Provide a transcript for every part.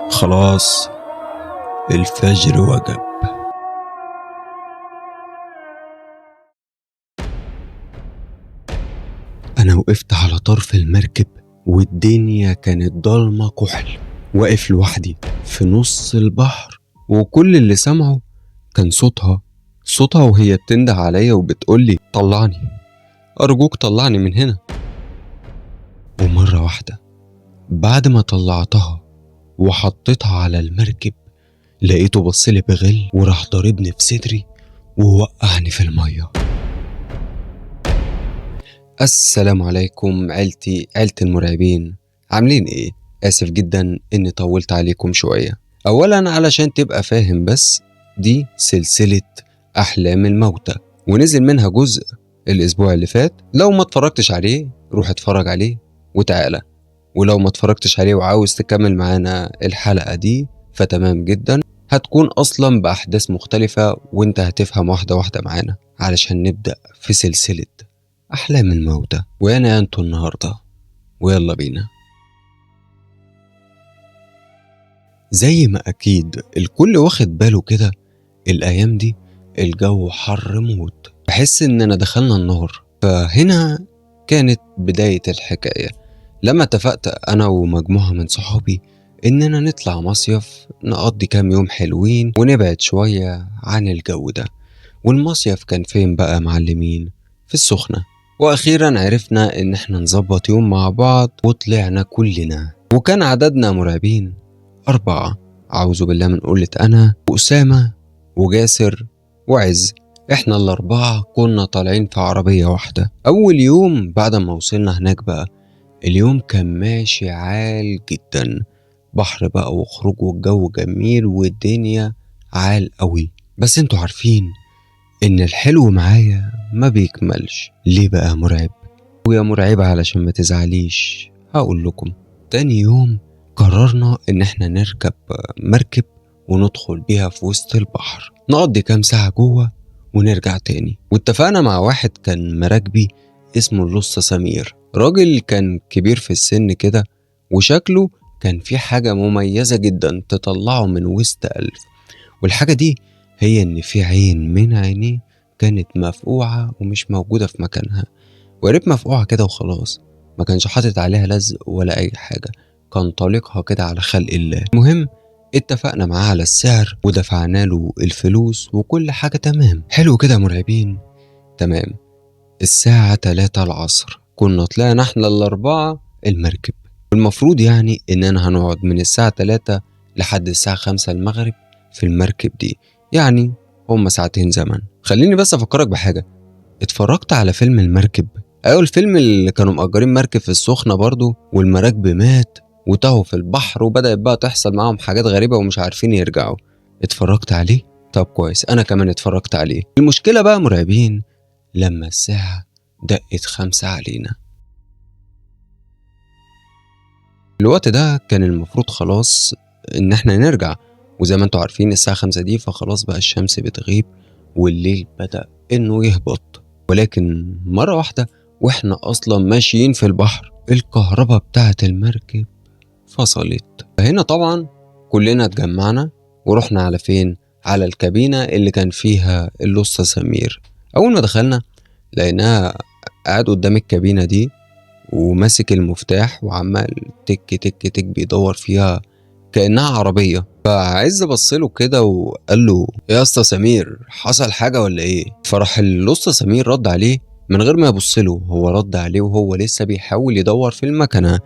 خلاص الفجر وجب. أنا وقفت على طرف المركب والدنيا كانت ضلمة كحل، واقف لوحدي في نص البحر، وكل اللي سمعه كان صوتها وهي بتنده عليا وبتقولي طلعني، أرجوك طلعني من هنا. ومرة واحدة بعد ما طلعتها وحطيتها على المركب لقيته بصلي بغل وراح ضربني في صدري ووقعني في المية. السلام عليكم عيلتي، عيلة المرعبين، عاملين ايه؟ آسف جدا اني طولت عليكم شوية. اولا علشان تبقى فاهم بس، دي سلسلة احلام الموتى ونزل منها جزء الاسبوع اللي فات، لو ما اتفرجتش عليه روح اتفرج عليه وتعالى، ولو ما اتفرجتش عليه وعاوز تكمل معانا الحلقة دي فتمام جدا، هتكون اصلا باحداث مختلفة وانت هتفهم واحدة واحدة معانا علشان نبدأ في سلسلة أحلام الموتى. وأنا أنتوا النهاردة، ويلا بينا. زي ما أكيد الكل واخد باله كده، الأيام دي الجو حر موت، بحس إننا دخلنا النار. فهنا كانت بداية الحكاية، لما اتفقت أنا ومجموعة من صحابي إننا نطلع مصيف نقضي كام يوم حلوين ونبعد شوية عن الجو ده. والمصيف كان فين بقى يا معلمين؟ في السخنة. وأخيرا عرفنا إن إحنا نظبط يوم مع بعض وطلعنا كلنا، وكان عددنا مرعبين 4، أعوذ بالله من قلة أنا وأسامة وجاسر وعز. إحنا ال4 كنا طالعين في عربية واحدة. أول يوم بعد ما وصلنا هناك بقى، اليوم كان ماشي عال جدا، بحر بقى وخروج والجو جميل والدنيا عال قوي. بس انتوا عارفين إن الحلو معايا ما بيكملش. ليه بقى مرعب؟ ويا مرعبة علشان ما تزعليش هقول لكم. تاني يوم قررنا إن إحنا نركب مركب وندخل بيها في وسط البحر، نقضي كام ساعة جوه ونرجع تاني. واتفقنا مع واحد كان مراكبي اسمه اللص سمير، راجل كان كبير في السن كده وشكله كان في حاجة مميزة جدا تطلعه من وسط ألف، والحاجة دي هي إن في عين من عينيه كانت مفقوعة ومش موجودة في مكانها، وقريب مفقوعة كده وخلاص، ما كانش حاطط عليها لزق ولا أي حاجة، كان طالقها كده على خلق الله. المهم اتفقنا معاه على السعر ودفعنا له الفلوس وكل حاجة تمام. حلو كده مرعبين؟ تمام. الساعة 3 العصر كنا طلعنا احنا ال4 المركب، والمفروض يعني إننا هنقعد من الساعة 3 لحد الساعة 5 المغرب في المركب دي، يعني هما ساعتين زمن. خليني بس أفكرك بحاجة، اتفرجت على فيلم المركب؟ أيوة الفيلم اللي كانوا مأجرين مركب في السخنة برضو، والمراكب مات وتاهوا في البحر وبدأت بقى تحصل معاهم حاجات غريبة ومش عارفين يرجعوا. اتفرجت عليه؟ طب كويس، أنا كمان اتفرجت عليه. المشكلة بقى مرعبين لما الساعة دقت 5 علينا. الوقت ده كان المفروض خلاص إن احنا نرجع، وزي ما انتوا عارفين الساعة 5 دي فخلاص بقى الشمس بتغيب والليل بدأ إنه يهبط. ولكن مرة واحدة واحنا أصلا ماشيين في البحر الكهرباء بتاعة المركب فصلت. فهنا طبعا كلنا اتجمعنا ورحنا على فين؟ على الكابينة اللي كان فيها اللص سمير. أول ما دخلنا لقيناها قاعد قدام الكابينة دي وماسك المفتاح وعمال تك تك تك بيدور فيها كأنها عربية. فعز بصله كده وقال له يا اسطى سمير حصل حاجة ولا ايه؟ فراح الاسطى سمير رد عليه من غير ما يبص له، هو رد عليه وهو لسه بيحاول يدور في المكنة،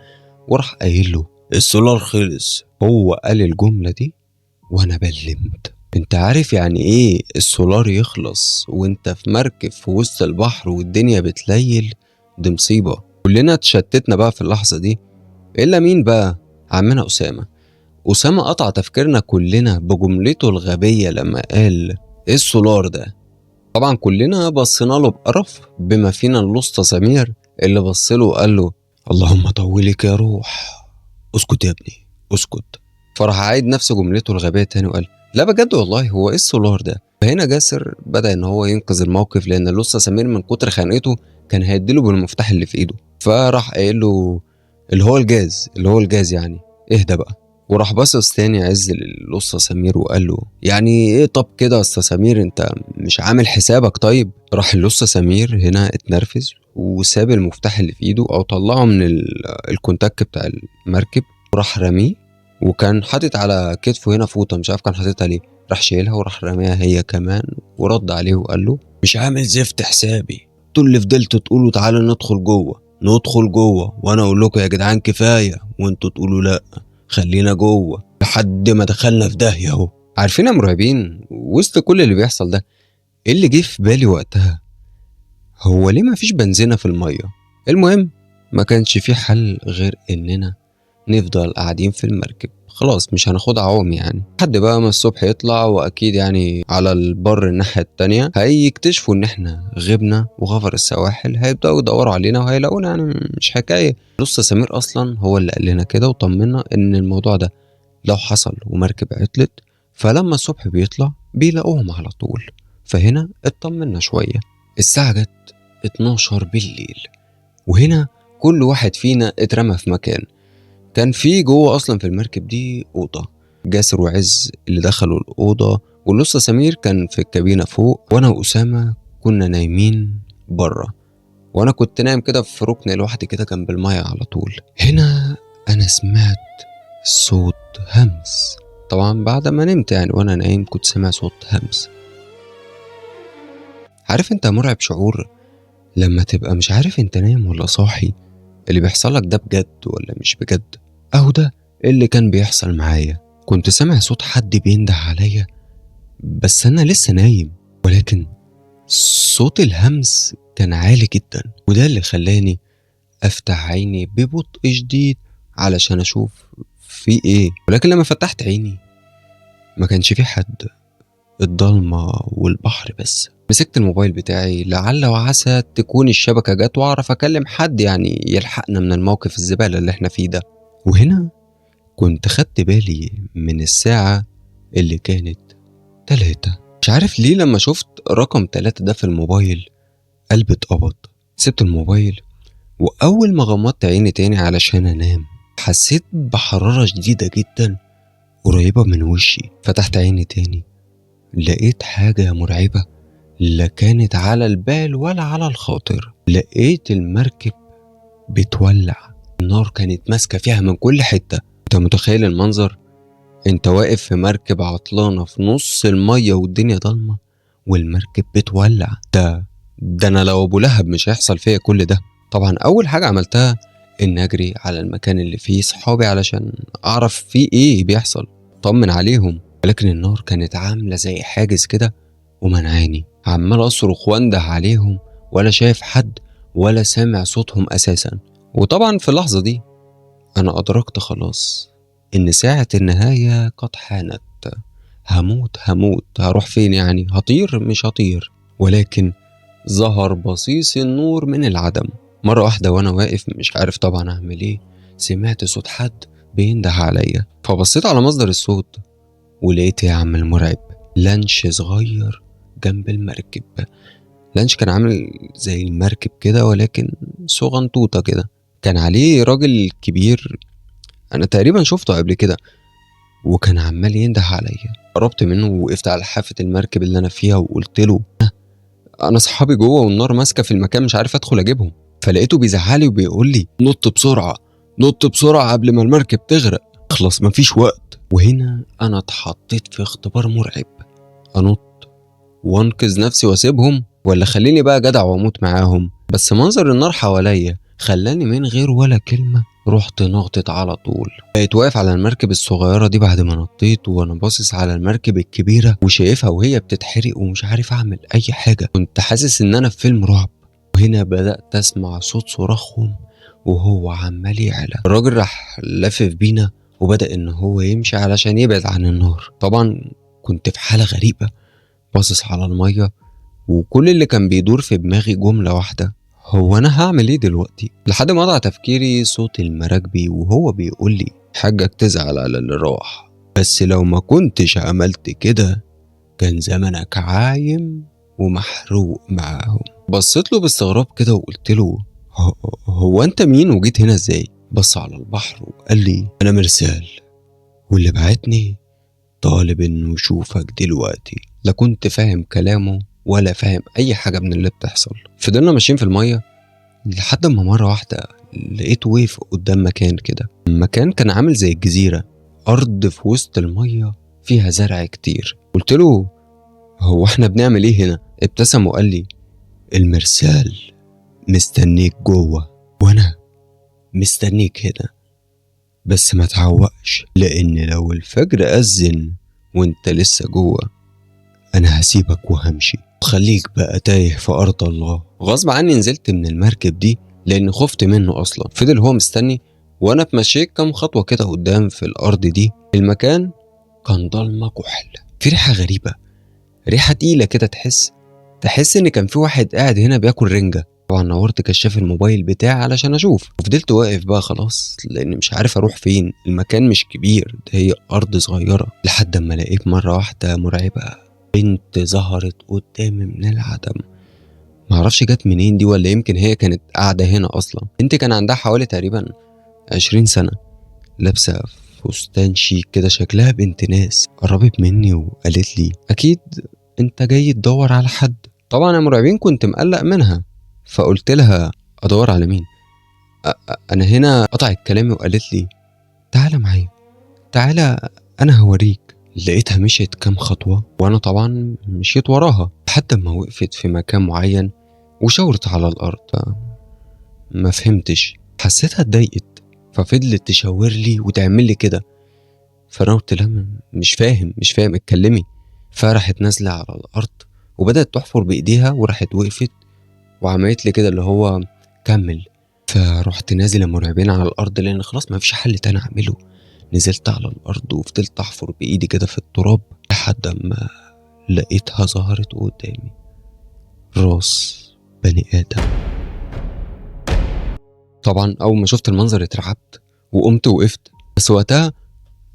وراح قايل له السولار خلص. هو قال الجملة دي وانا بلمت. انت عارف يعني ايه السولار يخلص وانت في مركب في وسط البحر والدنيا بتليل؟ دي مصيبة. كلنا اتشتتنا بقى في اللحظة دي، الا مين بقى؟ عمنا أسامة. أسامة قطع تفكيرنا كلنا بجملته الغبية لما قال ايه السولار ده؟ طبعا كلنا بصينا له بقرف، بما فينا الأسطى سمير اللي بص له وقال له اللهم طولك يا روح، اسكت يا ابني اسكت. فراح عايد نفس جملته الغبية تاني وقال لا بجد والله هو ايه السولار ده؟ فهنا جاسر بدأ ان هو ينقذ الموقف، لان الأسطى سمير من كتر خانقته كان هيديله بالمفتاح اللي في ايده. فراح قايل له اللي هو الجاز، اللي هو الجاز يعني اهدى بقى. وراح باصص تاني عز للأسطى سمير وقال له يعني ايه طب كده يا أسطى سمير، انت مش عامل حسابك؟ طيب. راح الأسطى سمير هنا اتنرفز وساب المفتاح اللي في ايده او طلعه من الكونتاك بتاع المركب وراح رمية، وكان حاطط على كتفه هنا فوطه مش عارف كان حاططها ليه، راح شايلها وراح رميها هي كمان، ورد عليه وقال له مش عامل زفت حسابي، انتوا اللي فضلتوا تقولوا تعالوا ندخل جوه ندخل جوه، وانا اقول لكم يا جدعان كفاية، وانتوا تقولوا لا خلينا جوه، لحد ما دخلنا في داهية اهو. عارفين يا مرعبين وسط كل اللي بيحصل ده ايه اللي جه في بالي وقتها؟ هو ليه ما فيش بنزينة في المية؟ المهم ما كانش في حل غير اننا نفضل قاعدين في المركب، خلاص مش هناخدها عوم يعني، لحد بقى ما الصبح يطلع، واكيد يعني على البر الناحية التانية هيكتشفوا ان احنا غبنا وغفر السواحل هيبدأوا يدوروا علينا وهيلاقونا، يعني مش حكاية. لسه سمير اصلا هو اللي قال لنا كده وطمنا ان الموضوع ده لو حصل ومركب عطلت فلما الصبح بيطلع بيلاقوهم على طول، فهنا اطمنا شوية. الساعة جت 12 بالليل، وهنا كل واحد فينا اترمى في مكان. كان في جوه اصلا في المركب دي اوضة، جاسر وعز اللي دخلوا الاوضة، والأسطى سمير كان في الكابينه فوق، وانا واسامة كنا نايمين بره، وانا كنت نايم كده في ركن لوحدي كده جنب المية على طول. هنا انا سمعت صوت همس، طبعا بعد ما نمت يعني وانا نايم كنت سامع صوت همس. عارف انت مرعب شعور لما تبقى مش عارف انت نايم ولا صاحي، اللي بيحصل لك ده بجد ولا مش بجد؟ اهو ده اللي كان بيحصل معايا. كنت سامع صوت حد بينده عليا بس انا لسه نايم، ولكن صوت الهمس كان عالي جدا، وده اللي خلاني افتح عيني ببطء شديد علشان اشوف في ايه. ولكن لما فتحت عيني ما كانش في حد، الضلمة والبحر بس. مسكت الموبايل بتاعي لعل وعسى تكون الشبكة جت واعرف اكلم حد يعني يلحقنا من الموقف الزبالة اللي احنا فيه ده. وهنا كنت خدت بالي من الساعة اللي كانت 3. مش عارف ليه لما شفت رقم 3 ده في الموبايل قلبي اتقبض. سبت الموبايل واول ما غمضت عيني تاني علشان انام حسيت بحرارة شديدة جدا قريبة من وشي. فتحت عيني تاني لقيت حاجة مرعبة لا كانت على البال ولا على الخاطر. لقيت المركب بتولع، النار كانت ماسكة فيها من كل حتة. انت متخيل المنظر؟ انت واقف في مركب عطلانة في نص المية والدنيا ضلمة والمركب بتولع. ده انا لو ابو لهب مش هيحصل فيا كل ده. طبعا اول حاجة عملتها ان اجري على المكان اللي فيه صحابي علشان اعرف فيه ايه بيحصل، طمن عليهم. ولكن النار كانت عاملة زي حاجز كده ومنعاني، عمال اصرخ وانده عليهم ولا شايف حد ولا سامع صوتهم اساسا. وطبعا في اللحظة دي انا ادركت خلاص ان ساعة النهاية قد حانت. هموت هموت، هروح فين يعني؟ هطير؟ مش هطير. ولكن ظهر بصيص النور من العدم مرة واحدة وانا واقف مش عارف طبعا اعمل ايه. سمعت صوت حد بينده عليا، فبصيت على مصدر الصوت ولقيت يا عم المرعب لانش صغير جنب المركب. لانش كان عامل زي المركب كده ولكن صغنطوطة كده، كان عليه راجل كبير انا تقريبا شفته قبل كده، وكان عمال ينده عليا. قربت منه ووقفت على حافة المركب اللي انا فيها وقلت له انا صحابي جوه والنار ماسكة في المكان مش عارف ادخل اجيبهم. فلقيته بيزعلي وبيقول لي نط بسرعة نط بسرعة قبل ما المركب تغرق، اخلص مفيش وقت. وهنا انا اتحطيت في اختبار مرعب، انط وانقذ نفسي واسيبهم ولا خليني بقى جدع واموت معاهم؟ بس منظر النار حواليا خلاني من غير ولا كلمة رحت نغطت على طول. بقيت واقف على المركب الصغيرة دي بعد ما نطيت وانا باصص على المركب الكبيرة وشايفها وهي بتتحرق ومش عارف اعمل اي حاجة. كنت حاسس ان انا في فيلم رعب. وهنا بدأت اسمع صوت صراخهم وهو عمال يعلى. الراجل راح لافف بينا وبدأ ان هو يمشي علشان يبعد عن النار. طبعا كنت في حالة غريبة باصص على المية وكل اللي كان بيدور في دماغي جملة واحدة، هو انا هعمل ايه دلوقتي؟ لحد ما قطع تفكيري صوت المراكبي وهو بيقول لي حاجك تزعل على اللي راح، بس لو ما كنتش عملت كده كان زمنك عايم ومحروق معاهم. بصيت له باستغراب كده وقلت له هو انت مين وجيت هنا ازاي؟ بص على البحر وقال لي انا مرسال، واللي بعتني طالب إنه يشوفك دلوقتي. لا كنت فاهم كلامه ولا فاهم أي حاجة من اللي بتحصل. فضلنا ماشيين في المية لحد ما مرة واحدة لقيت وقف قدام مكان كده، مكان كان عامل زي الجزيرة، أرض في وسط المية فيها زرع كتير. قلت له هو احنا بنعمل ايه هنا؟ ابتسم وقال لي المرسال مستنيك جوه وانا مستنيك هنا، بس ما تعوقش، لان لو الفجر أذن وانت لسه جوه انا هسيبك وهمشي، خليك بقى تايه في ارض الله. غصب عني نزلت من المركب دي لان خفت منه اصلا. فضل هو مستني وانا اتمشيت كام خطوة كده قدام في الارض دي. المكان كان ضلمة كحل، في ريحه غريبة، ريحه تقيلة كده، تحس ان كان في واحد قاعد هنا بياكل رنجه. طبعا نورت كشاف الموبايل بتاعي علشان اشوف، وفضلت واقف بقى خلاص لان مش عارف اروح فين، المكان مش كبير، ده هي ارض صغيرة. لحد اما لقيت مرة واحدة مرعبة، بنت ظهرت قدامي من العدم، معرفش جت منين دي، ولا يمكن هي كانت قاعدة هنا اصلا. بنت كان عندها حوالي تقريبا 20 سنة، لابسه فستان شيك كده، شكلها بنت ناس. قربت مني وقالت لي اكيد انت جاي تدور على حد. طبعا يا مرعبين كنت مقلق منها، فقلت لها ادور على مين؟ انا هنا. قطعت كلامي وقالت لي تعالى معايا، تعالى انا هوريك. لقيتها مشيت كام خطوة وانا طبعا مشيت وراها لحد ما وقفت في مكان معين وشاورت على الارض. ما فهمتش، حسيتها اتضايقت، ففضلت تشاور لي وتعمل لي كده. فانا قلت لها مش فاهم مش فاهم، اتكلمي. فراحت نازله على الارض وبدات تحفر بايديها، وراحت وقفت وعملت لي كده اللي هو كمل. فرحت نازل المرعبين على الارض لان خلاص ما فيش حل تاني اعمله. نزلت على الارض وفضلت احفر بايدي كده في التراب لحد ما لقيتها ظهرت قدامي، راس بني ادم. طبعا اول ما شفت المنظر اترعبت وقمت وقفت، بس وقتها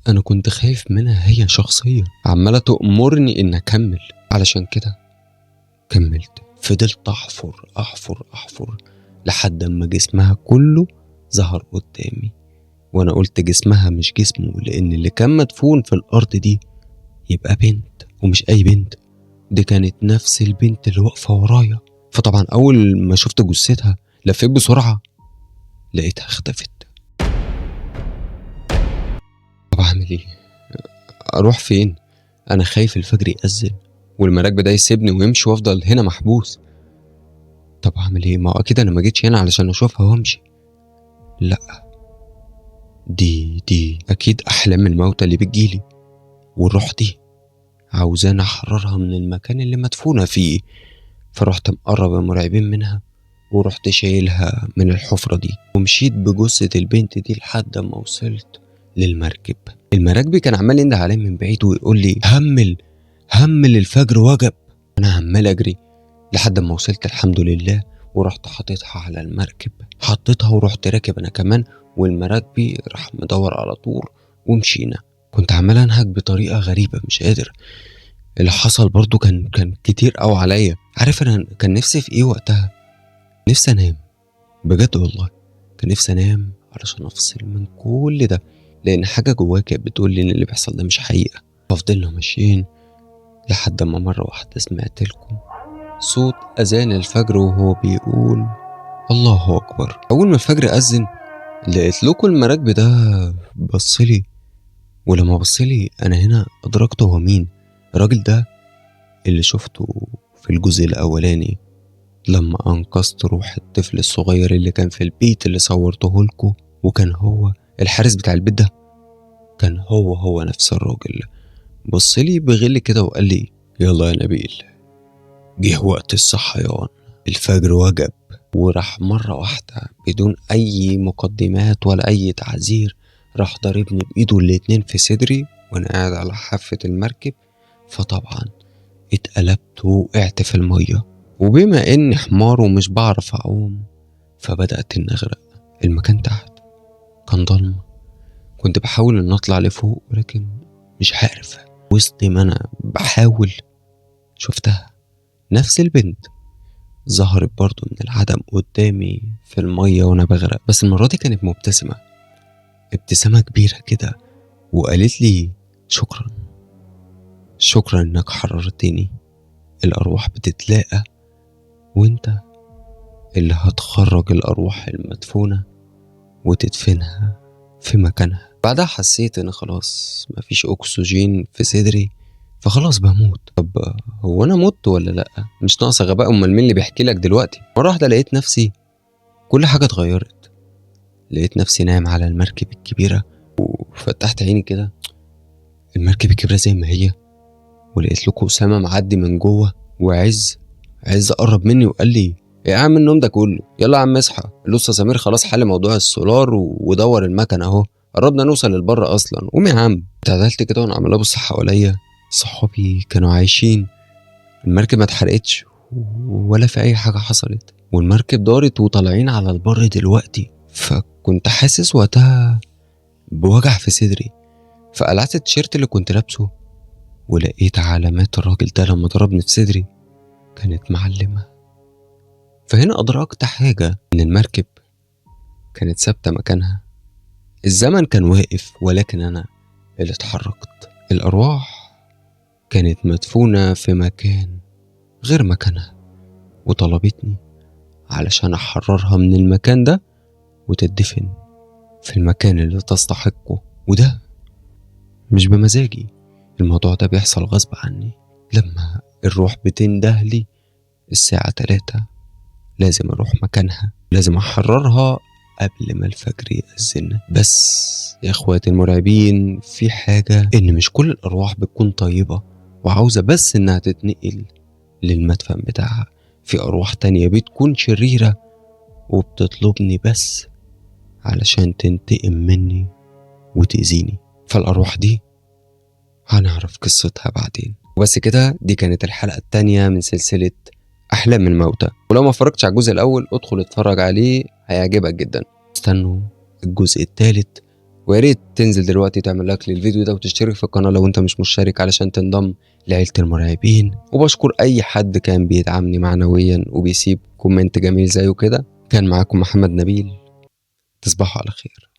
انا كنت خايف منها هي شخصيا، عماله تأمرني ان اكمل، علشان كده كملت. فضلت احفر احفر احفر لحد ما جسمها كله ظهر قدامي، وانا قلت جسمها مش جسمه، لان اللي كان مدفون في الارض دي يبقى بنت، ومش اي بنت، دي كانت نفس البنت اللي واقفة ورايا. فطبعا اول ما شفت جثتها لفيت بسرعة لقيتها اختفت. طب اعمل ايه؟ اروح فين؟ انا خايف الفجر يأذن والمراكب ده يسيبني ويمشي وافضل هنا محبوس. طب اعمل ايه؟ ما اكيد انا ما جيتش هنا علشان اشوفها وامشي. لا، دي اكيد احلام الموتى اللي بتجيلي، والروح دي عاوزاني احررها من المكان اللي مدفونة فيه. فرحت مقرب المرعبين منها ورحت شايلها من الحفرة دي، ومشيت بجثة البنت دي لحد ما وصلت للمركب. المراكب كان عمال ينده عليا من بعيد ويقول لي همل همل الفجر وجب. انا عمال اجري لحد ما وصلت الحمد لله، ورحت حطيتها على المركب، حطيتها ورحت راكب انا كمان، والمراكبي راح مدور على طول ومشينا. كنت عمال انهج بطريقة غريبة مش قادر. اللي حصل برضو كان كتير قوي عليا. عارف انا كان نفسي في ايه وقتها؟ نفسي انام بجد والله، كان نفسي انام علشان افصل من كل ده، لان حاجة جوايا كانت بتقول لي ان اللي بيحصل ده مش حقيقة. ففضلنا ماشيين لحد ما مرة واحدة سمعت لكم صوت اذان الفجر وهو بيقول الله اكبر. اول ما الفجر اذن لقيت لكم المراكب ده بصلي، ولما بصلي انا هنا ادركت هو مين. الراجل ده اللي شفته في الجزء الاولاني لما انقذت روح الطفل الصغير اللي كان في البيت اللي صورته لكم، وكان هو الحارس بتاع البيت ده، كان هو نفس الراجل. بصلي بغل كده وقال لي يلا يا نبيل، جه وقت الصحيان، الفجر وجب. وراح مرة واحدة بدون أي مقدمات ولا أي تعذير راح ضربني بإيده الاتنين في صدري وأنا قاعد على حافة المركب. فطبعا اتقلبت ووقعت في المية، وبما إني حمار ومش بعرف أعوم فبدأت إن أغرق. المكان تحت كان ضلمة، كنت بحاول إن أطلع لفوق ولكن مش عارف. وسط ما أنا بحاول شفتها نفس البنت ظهرت برضو من العدم قدامي في المية وأنا بغرق، بس المرة دي كانت مبتسمة ابتسامة كبيرة كده، وقالت لي شكرا، شكرا إنك حررتني. الأرواح بتتلاقى وانت اللي هتخرج الأرواح المدفونة وتدفنها في مكانها. بعدها حسيت إن خلاص مفيش أكسجين في صدري، فخلاص بموت. طب هو أنا مت ولا لأ؟ مش ناقصة غباء، أمال مين اللي بيحكي لك دلوقتي؟ مرة واحدة لقيت نفسي كل حاجة اتغيرت، لقيت نفسي نايم على المركب الكبيرة، وفتحت عيني كده المركب الكبيرة زي ما هي، ولقيت لكم أسامة معدي من جوه، وعز عز قرب مني وقال لي يا عم النوم ده كله، يلا يا عم اصحى، الأستاذ سمير خلاص حل موضوع السولار ودور المكنة اهو، قربنا نوصل للبر اصلا، قوم يا عم. اتعدلت كده وانا عمال ابص حواليا، صحابي كانوا عايشين، المركب ما اتحرقتش ولا في اي حاجة حصلت، والمركب دارت وطالعين على البر دلوقتي. فكنت حاسس وقتها بوجع في صدري، فقلعت التيشيرت اللي كنت لابسه ولقيت علامات الراجل ده لما ضربني في صدري كانت معلمة. فهنا أدركت حاجة، إن المركب كانت ثابتة مكانها، الزمن كان واقف ولكن أنا اللي اتحركت. الأرواح كانت مدفونة في مكان غير مكانها، وطلبتني علشان أحررها من المكان ده وتدفن في المكان اللي تستحقه، وده مش بمزاجي، الموضوع ده بيحصل غصب عني. لما الروح بتنده لي الساعة 3 لازم أروح مكانها، لازم أحررها قبل ما الفجر يأذن. بس يا إخواتي المرعبين، في حاجة، إن مش كل الأرواح بتكون طيبة وعاوزة بس إنها تتنقل للمدفن بتاعها، في أرواح تانية بتكون شريرة وبتطلبني بس علشان تنتقم مني وتأذيني. فالأرواح دي هنعرف قصتها بعدين. وبس كده، دي كانت الحلقة التانية من سلسلة أحلام الموتى، ولو ما اتفرجتش على الجزء الأول ادخل اتفرج عليه، هيعجبك جدا. استنوا الجزء الثالث، ويا ريت تنزل دلوقتي تعمل لايك للفيديو ده وتشترك في القناة لو انت مش مشترك علشان تنضم لعيلة المرعبين. وبشكر اي حد كان بيدعمني معنويا وبيسيب comment جميل زيه كده. كان معاكم محمد نبيل، تصبحوا على خير.